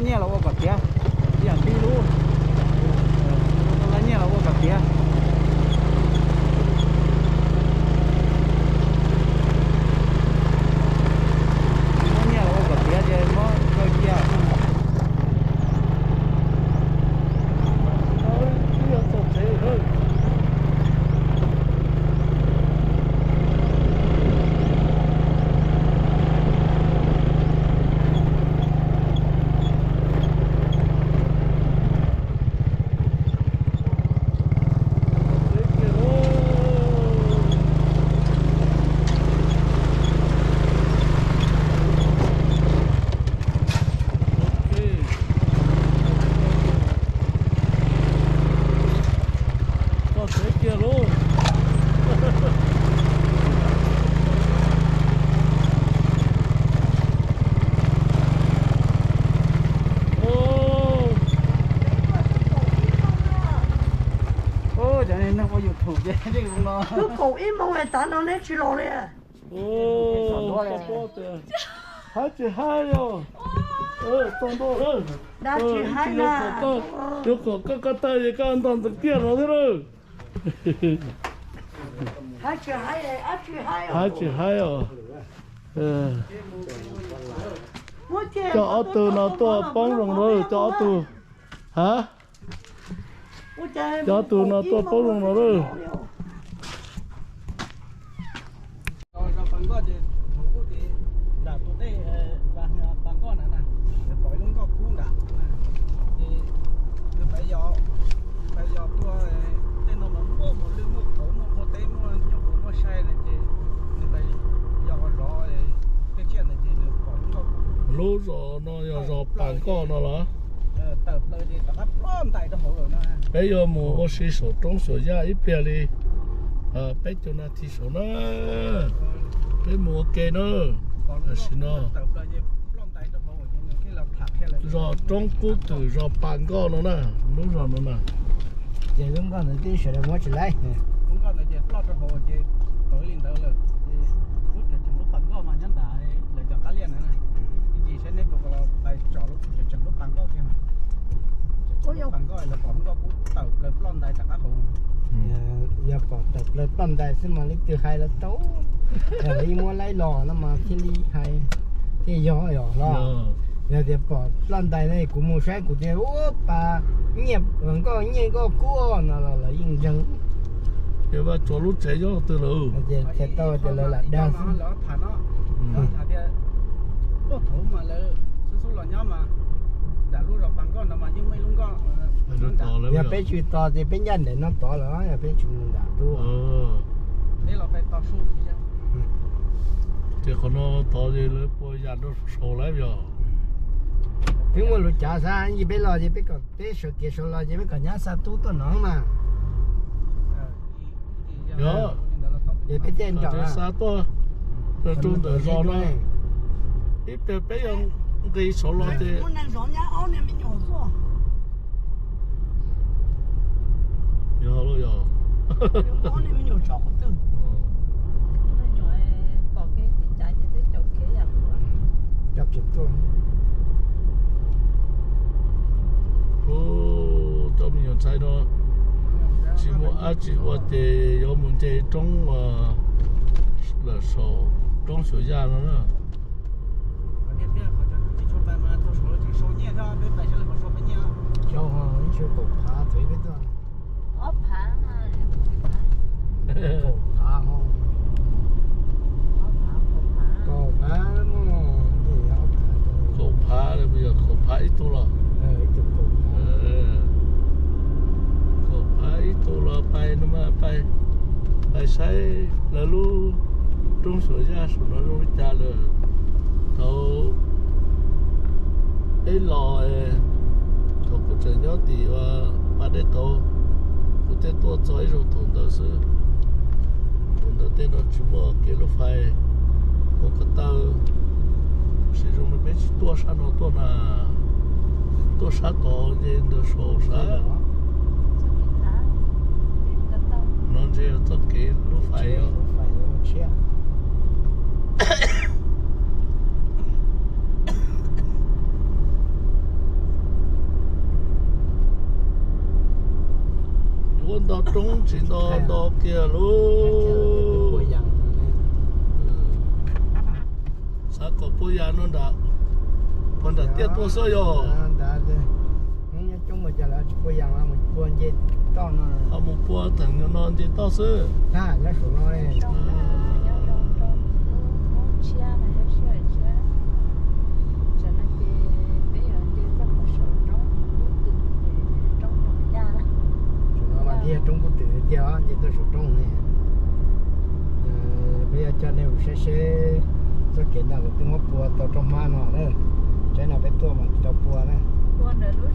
Nyiaj los ua kom tiav, ib yam li lub, lub nyiaj los ua kom tiav. Muab nyiaj los ua kom tiav ces muab kaw cia. Txog tsev kiag lauj. Cov neeg ua YouTube ces no. Twb kaum ib moos tav no neb tsis los li. Haib tsis haib os. Txog ntua, yuav kom koj ko taw es koj nto ntawm kiag no thiab lawm. Haib tsis haib os. Coj ob tug no tuaj poob zoo lawm, coj ob tug. Ha? Coj ob tug no tuaj poob zoo no lawm. Lub zos no yog zos Pas Nkoj no los? Peb yuav mus ua si saum roob Suav Yaj ib pliag li peb caug nas this saud na. Peb mus ua ke na. Tam sim no zos Roob Kub Twm, zos Pas Nkoj no na, lub zos no na. Ces lub nkoj ntawd twb sawv daws muab tsis laib. Yog pom tawm plaws ploj ntais xwb mas leej twg hais los tau, lawv yeej muab laib los no mas thiaj li hais, thiaj yog yom los. Yog tias pom ploj ntais ne kuv mus saib kuv tias ua pas nyiaj, nkoj nyiaj nkoj kub no los lawv yeej ntseeg. Ces vaj tsuas lub tsev nyob twg lawm? Ces tau tias lawv lam dag xwb. Yog peb tsis tos ces peb ncaj nraim no tod lawm, yog peb tsis mus nram tub. Ces qhov no tod ces lawv puas yam rau saud lawm yog? Twb muaj lub cav xav yim peb los ces peb kom peb sawv kev saud los ces peb kom nyab xa tub tuaj no mas. Yog, ces peb thiaj nram xa tuaj rau ntawm zos no. Ib pliag peb yuav nqis saud los ces yog los yog. Cov me nyuam ntxhais no tsis muaj dab tsi ua ces yuav mus nce roob lawm saum roob Suav Yaj no na. Kaum phav, kaum phav, kaum phav, kaum phav ib tug los. Kaum phav ib tug los pais no mas pais, pais saib lawv lub roob Suav Yaj saum no zoo li cas lawm. Thaum peb los, thaum kuv tseem nyob tim ua pas dej tauv, kuv thiaj tuaj txog ib zaug thaum ntawd xwb. Thaum ntawd tej no tsis muaj kev lub fais ua ko taw, tab sis zoo li peb tsis tuaj sab no tuaj na, tuaj sab tod ces ntawd saud sab no ntshe yog txoj kev lub fais os. Roob tsis nto nto kiag lauj. Xav kom puas yas no nram, puag nram tiaj tuaj xwb yog. Mus puag theem no nce toj xwb. Saum no mas thiaj yog roob Kub Twm tiag, nce tuaj saum roob ne. Peb yuav coj nej mus saib seb txoj kev ntawd lawv twb muab pua tau rau hmab no na. Tsaib no peb tuaj mas tsis tau pua na. Pua ntawm zos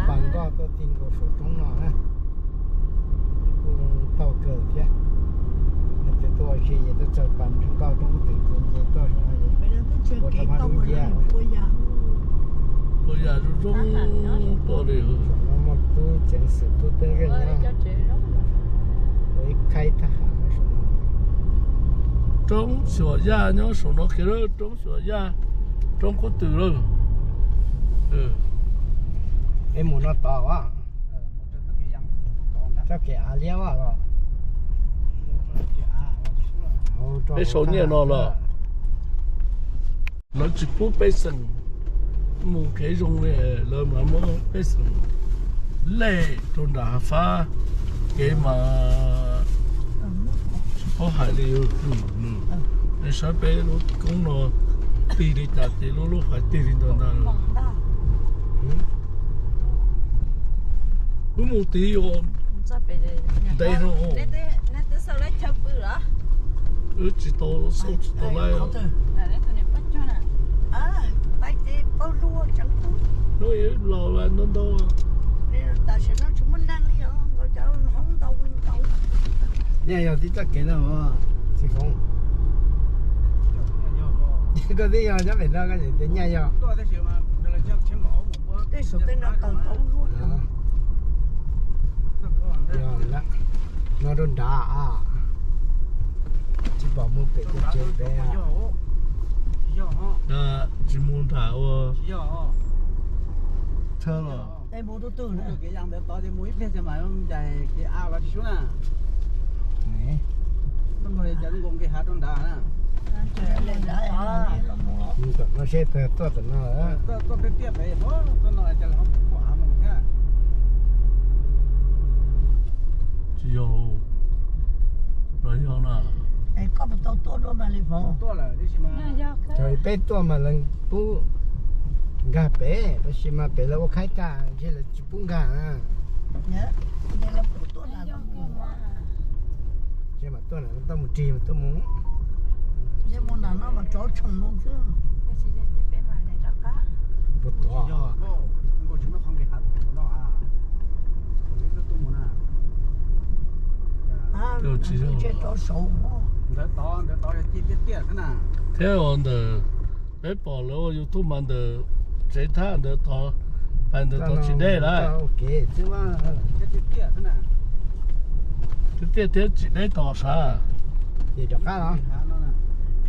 Pas Nkoj tuaj ti nkaus saum roob no na. Kuj zoo tau kawg thiab. Ces tuaj ua si ces tuaj txog Pas Nkoj roob Kub Twm ces nce tuaj saum no es ua rau hmab dub nciab. Ua yam zoo zoo tuaj li. Saum no muaj tub ceev xwm tub teeb zeej nyob. Ua ib khaib thab ham saum no. Roob Xyuam Yaj nyob saum no kiag, roob Xyuam Yaj, roob Kub Twm lawm. Es mus no tod as. Txoj kev av liab as los. Peb sau nyiaj no los. Lawv tsis pub pej xeem mus kev zoo li, lawv mas muab pej xeem lej rau nram hav fab, kev mas tsis paub hais li. Nej saib peb lub koob no tig li cas ces lub lub hais tig li ntawd ntag. Wb mus tid yuav ntev no. Wb tsis tau xauj tsis tau laij. Hnub ib los los ntau ntau. Tam sim no tsis muaj neeg li os, nkaus cov hoob ntau ntau. Nyaj yog tib txoj kev no, Xi Foov. Koj twb yog nyob pem no koj tseem tias nyaj yog. Tej saum tej no tau ntau luaj. Yog lawm, no rau nrad, tsis pom mus pem tej tsev pem. Tsis mus nram ua thawj los. No seb tuaj tom no. Tsis yog, no yog na. Koj puas tau tuaj dua mas li Foov? Thaum peb tuaj mas lawv pub nkag pem, tab sis mas pem lawv ua khaib tag ntshe lawv tsis pub nkag. Ces mam tuaj nram no tau mus rig mas tuaj mus. Mus nram no mas tsov tshoom no xwb. Puas tod? Tsis yog, ntawd tod, ntawd tod yog ci tiaj tiaj xwb na. Thiab ntawm peb pom lawv ua YouTube mas ntawm tsev thaj ntawd tod, pais ntawd tod tsis deb lawm. Tiaj tiaj thiab tsis deb tod sav.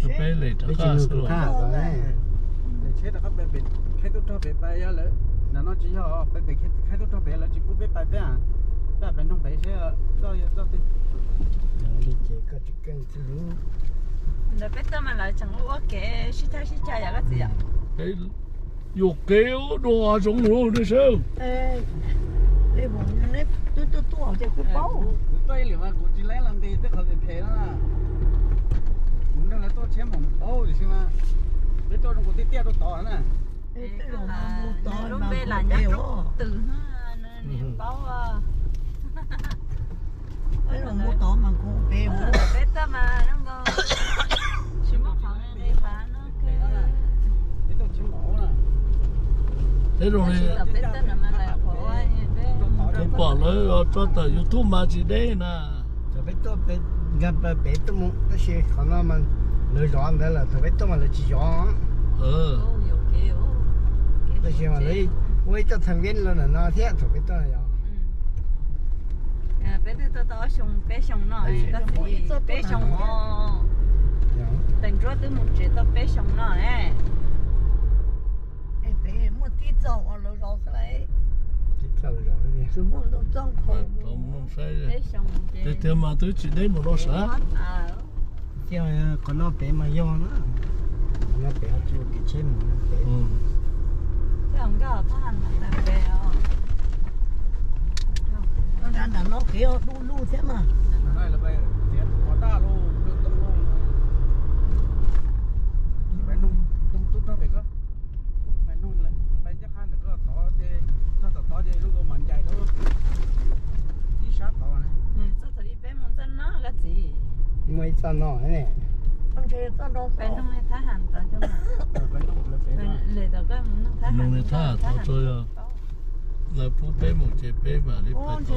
Peb lem rov qab xwb. Tsheb rov qab pem, khaib tub rog pem pais yog lawv, ntawm no tsis yog, pem pem khaib tub rog pem lawv tsis pub peb pais peb, peb pais noog pem seb koj yog txoj twg. Li ces koj tsis keej thiab lub. Ntawd peb tuaj mas lawv tseem ua kev sib thab sib cag yom koj txiv yom. Yuam kev ua dua zoov lawm nej seb. Twb tuaj tuaj ces kuj paub. Kuv tuaj ib lwm mas kuv tsis laib los nqis tej qhov phem phem no na. Kuv nrog lawv tuaj tsheb moos paub tiam sis mas peb tuaj zoo nkaus tiaj tiaj rau tod na. Lub npe lam nyob roob twm, niam paub. Peb los mus tod mas kuv pem. Peb tuaj mas zoo nkaus tsis muaj qhov nqis qhov no. Peb zoo li kuv pom lawv tso tawm YouTube mas tsis deb na. Thaum peb tuaj nkag plaws pem tuaj mus tab sis qhov no mas lawv zov ntawd lawm, thaum peb tuaj mas lawv tsis zov. Tab sis mas lawv ua ib txoj thaj viab los ntawm no thiab thaum peb tuaj yog. Peb twb tuaj tau ob xyoo peb xyoo no, peb xyoo os. Teem Ntsuab twb mus tsev tau peb xyoo no ne. Peb muaj tib txoj uas lawv zov xwb lauj. Rov mus saib, tiag tiag mas twb tsis deb mus no sav. Qhov no pem mas yog na, no pem ho tsis ua kev tsheb mus pem. Nram no kev du lug thiab mas. Muaj ib txoj no ne. Nug niag thab ham tod tso, yog lawv pub peb mus ces peb mam li pais tod mus.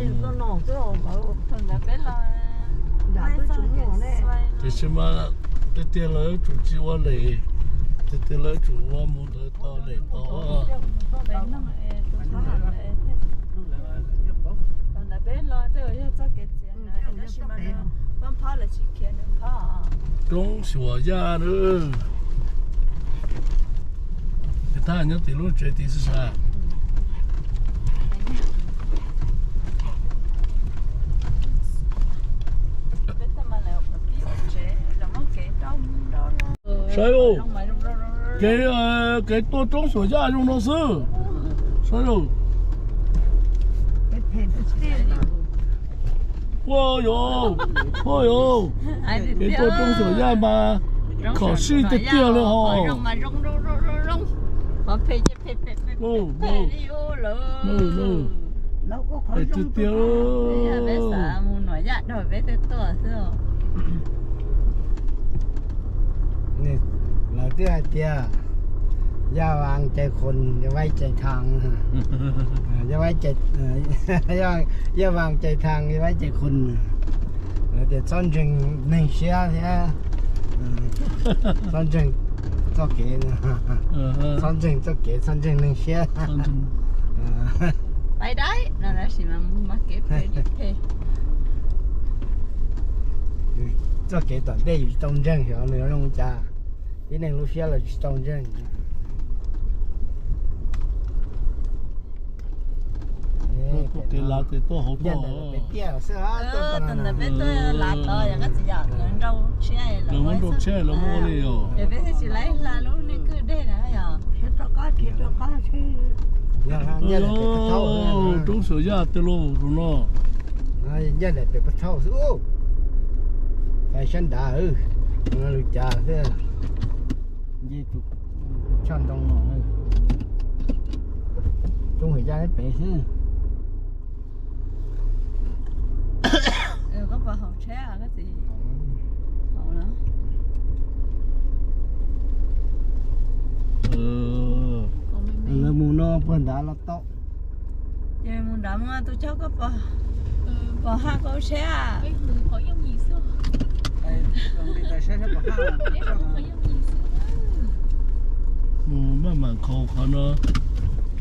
Tiam sis mas tiag tiag lawv yuav tsum tsis ua lem, tiag tiag lawv yuav tsum ua mus ntawd tod lem tod. Roob Xyuas Yaj na. Ces thab nyob tim lub tsev tim xwb sas. Saib, kev, kev tuaj Roob Xyuas Yaj zoo no xwb. Saib, ua yos, ua yos, kev tuaj Roob Xyuas Yaj mas khom sij tiag tiag li hos. Tiag tiag. Lawv twb hais tias ระวังใจคน อย่าไว้ใจทาง อย่าไว้ใจ ระวังใจทาง อย่าไว้ใจคน Lawv tias txhob ntseeg neeg siab thiab txhob ntseeg txoj kev, txhob ntseeg txoj kev, txhob ntseeg neeg siab. Txoj kev tom ntej yus tsis tau ntseeg xyov nws zoo li cas, tib neeg lub siab los tsis tau ntseeg. Kev lav ces tuaj hauv tuaj. Ntawm peb tuaj lav tod yog koj txiv yom, lawv nrau tshiab, lawv muab nrau tshiab lawv muab li os. Peb thiaj tsis laib hla lub nej kwj deg na yom. Roob Xyuas Yaj tej lus tus no. Ncaj daim pem pab thaum xwb, fais sab nrad, lus cas xwb, nce tus tshaj ntoo no, Roob Xyuas Yaj pem xwb. Lawv mus no puag nrad los tau. Ces mus nrad mus tus choj koj pom, pom haj koj tsheb. Mus maj mam nkhaus qhov no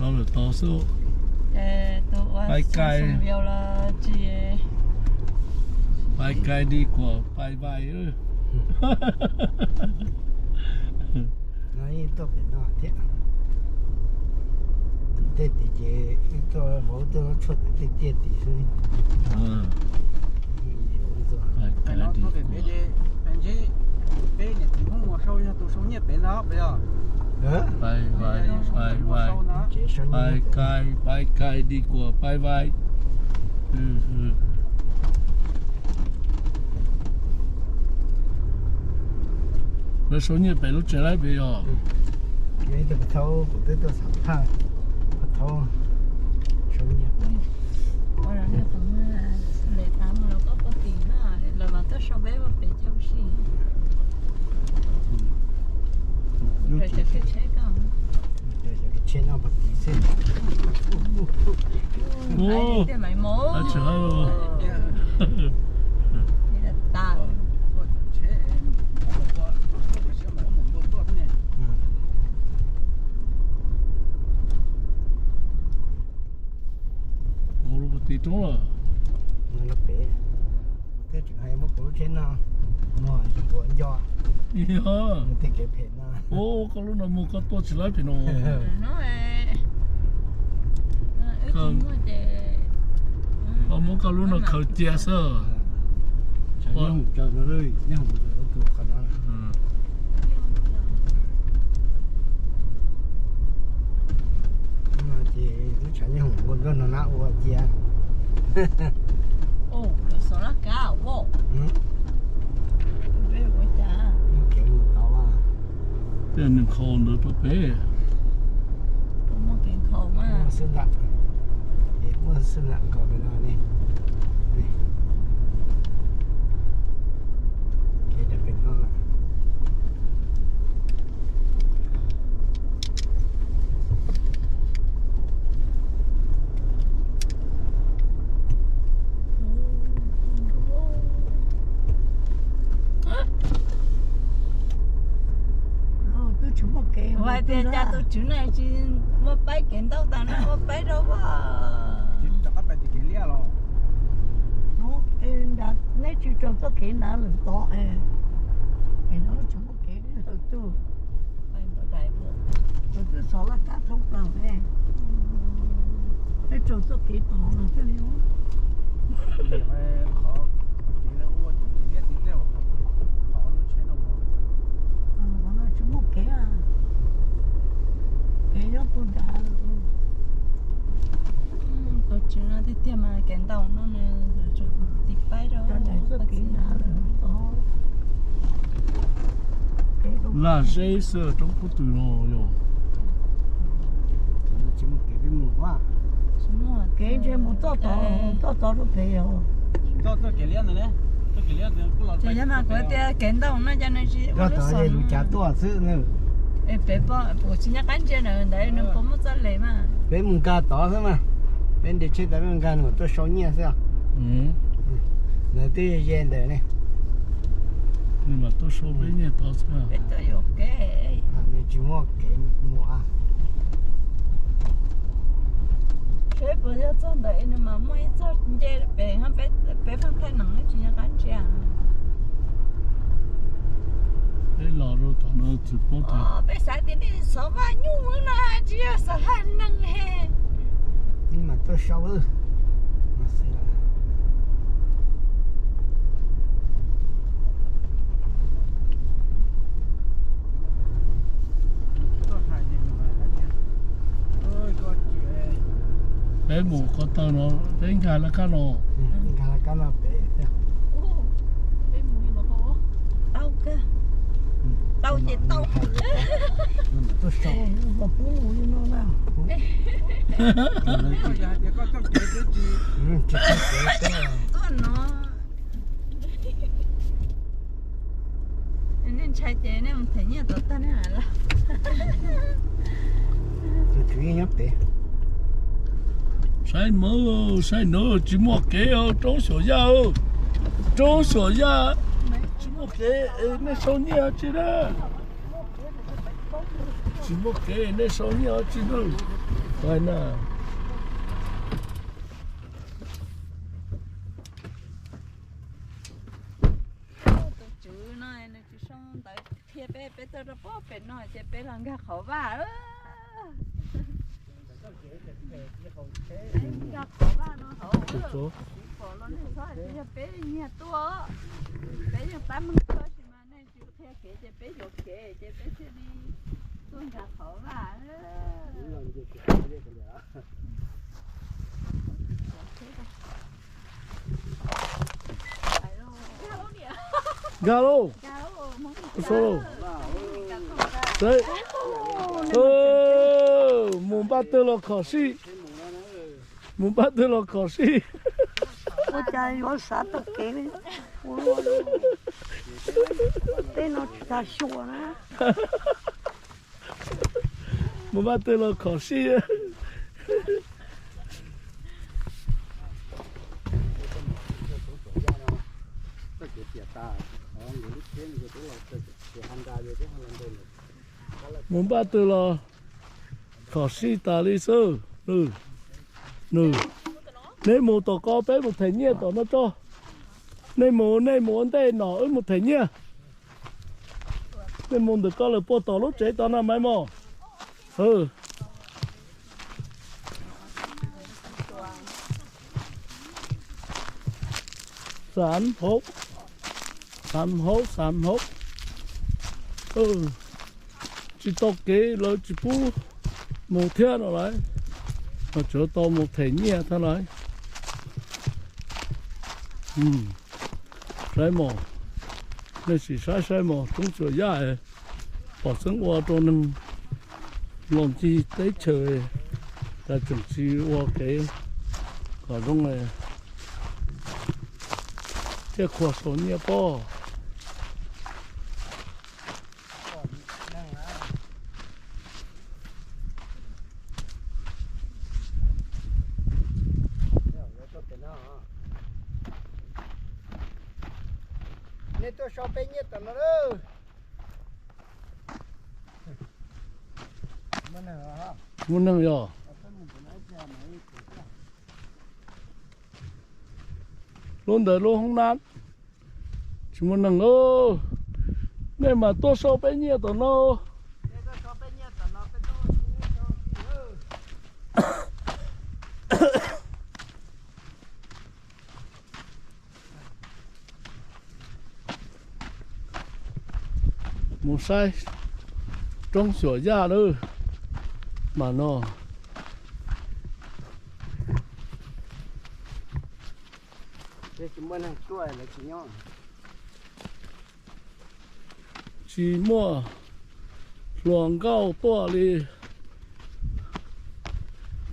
rov lawm tod xwb. Pais kais, pais kais di kuam pais vais. Tuaj pem no thiab. Tim tej tim ces wb tuaj vauv tuaj tshuaj tim tej tiaj tim xwb. Pais kais di kuam pais vais, pais kais, pais kais di kuam pais vais. Lawv sau nyiaj pem lub tsev laib pem yog. Tus pab thaub kuv twb tuaj xam phaj, pab thaub sau nyiaj. Lawv mas tuaj sau peb ua pem chaw si. Cov kev tsheb no pom tid xwb. Mus rau puag tim roob lawm. Mus rau pem. Kuv twb tseem hais muab kuv lub tsheb no muag tsis tuav nco. Yog. Mus tej kev phem no. Ua koj lub no muag koj tuaj tsis laib pem no. Koj muab koj lub no khaws cia xwb. Ces lub tshav nyob hoom ua nkauj no na ua cia. Xov laj kab ua. Kev mus tau. Tej nws nkhaus ntawd rau pem. Muaj kev nkhaus mas. Muaj xwb ntawm, muaj xwb ntawm nkhaus pem no ne. Kev daim pem no lawm. Ua tias cas tus tswv no tsis muaj paib kev ntaub tas no muaj paib rau voj. Neb tsis raug txoj kev nav lawm tod, es no tsis muaj kev lawm tug. Lawv twb xov laj kab thoob plaws ne, neb raug txoj kev tod no thiaj li. Qhov no tsis muaj kev, kev nyob puag nrad. Tus tswv no tiag tiag mas kev ntaus no nws tsis paib rau. Laj zeb xwb roob kub twm no yog. Kev ntshe mus txoj tod, txoj tod rau pem yog. Ces yog mas kuv tias kev ntaus no cas nws tsis ua lub xov lus cav tuaj xwb na. Pem pom kuv tsis nyob qab ntsia na ntawd nws puas muaj txoj les mas. Peb mus nkag tod xwb mas. Peb nres tsheb tas peb nkag nws mam tuaj sau nyiaj xwb. Ntawd twb ze ntawd ne. Nws mam tuaj sau peb nyiaj tod xwb. Peb tuaj yuam kev. Nws tsis muaj kev mus. Seb puas yog txog ntawd nws mas muaj ib txoj nce pem, peb pheej thaij nees tsis nyob qab ntsia. Peb los rau tom no tsis paub tias. Peb xav tias nej xov vaj nyuj no tsis yog xov haj neeg he. Mas tuaj sau. Peb mus qhov tawg no, peb nkag laj kab no. Nkag laj kab no pem. Tau ces tau. Tuaj sau. Tuaj no. Nej ntshai ces nej mus them nyiaj tom tag ne lawm. Saib mawb, saib no tsis muaj kev, roob xyuam yaj, roob xyuam yaj, tsis muaj kev, nej sau nyiaj tsi na. Tsis muaj kev, nej sau nyiaj tsi na. Tus tswv no nws tsis sau ntawv qhia peb, peb tuaj rau pem no ces peb los nkag qhov vaj. Nkag qhov vaj no hauv, pom los nej txhob hais tias yog peb nyiag tuaj, peb yeej tab meeg tuaj tab sis mas nej tsis qhia kev ces peb yuam kev ces peb thiaj li tuaj nkag qhov vaj. Nkag lauj. Mus npaj twg los khom sij. Mus npaj twg los khom sij. Ua cas yuav xav tau kev li. Tej no tsis tas xyuas na. Mus npaj twg los khom sij. Mus npaj twg los khom sij tas li xwb. Nws, nws, neb mus tom ko peb mus them nyiaj tom no tso. Nej mus, nej mus ua ntej no wb mus them nyiaj. Nej mus ntawm ko lawm puag tom lub tsev tod no mas mog. Hwb. Xav hauv, xav hauv, xav hauv. Tsis tau kev lawv tsis pub mus thiab no lawm. Mas tsuav tau mus them nyiaj thiab lawm. Saib mos, nej sim saib saib mos, roob Xuas Yaj pom xeeb ua rau neeg los ncig teb chaws, tas tseem tsis ua kev kom zoo thiaj khuas sau nyiaj pob. Nej tuaj sau peb nyiaj tom no lawm. Muaj neeg yog? Lub ntawd lub hoob nab tsis muaj neeg lauj. Nej mas tuaj sau peb nyiaj tom no. Mus saib roob Xuas Yaj lawm mas no. Tsis muaj hluas nkauj tuaj li.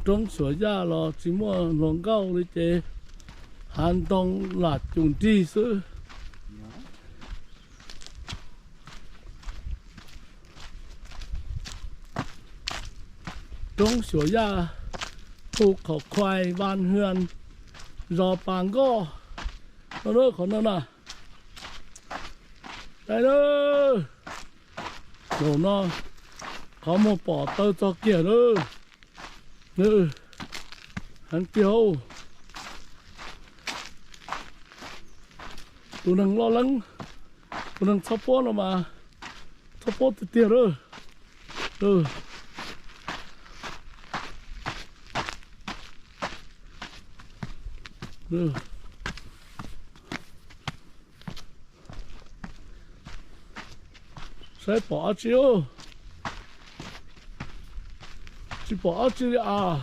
Roob Xuas Yaj los tsis muaj hluas nkauj li ces hav ntoo lam cum nrig xwb. Roob Xuas Yaj, khu khov khuais Vaj Hwm, zos Pas Nkoj. No na, qhov no na. Dai na. Zaum no qhov muag pom taw txog kiag lawm. Heev tiag hauj. Tus neeg loj leeb, tus neeg txhob puab no mas txhob puab tiag tiag lawm. Saib pom dab tsi? Tsis pom dab tsi li as.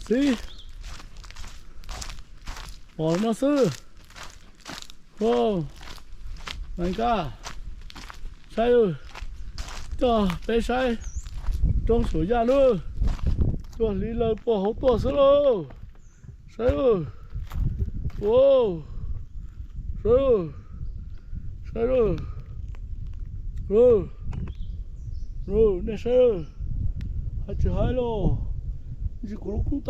Xib, pom no xwb. Au, Nais Nkaj, saib, coj peb saib roob Xuas Yaj lub, tuaj hliv lawv puag hauv tuaj xwb lauj. Saib, au, saib, saib, nej saib, hais tsis hais lauj, ntsis kuv lub koob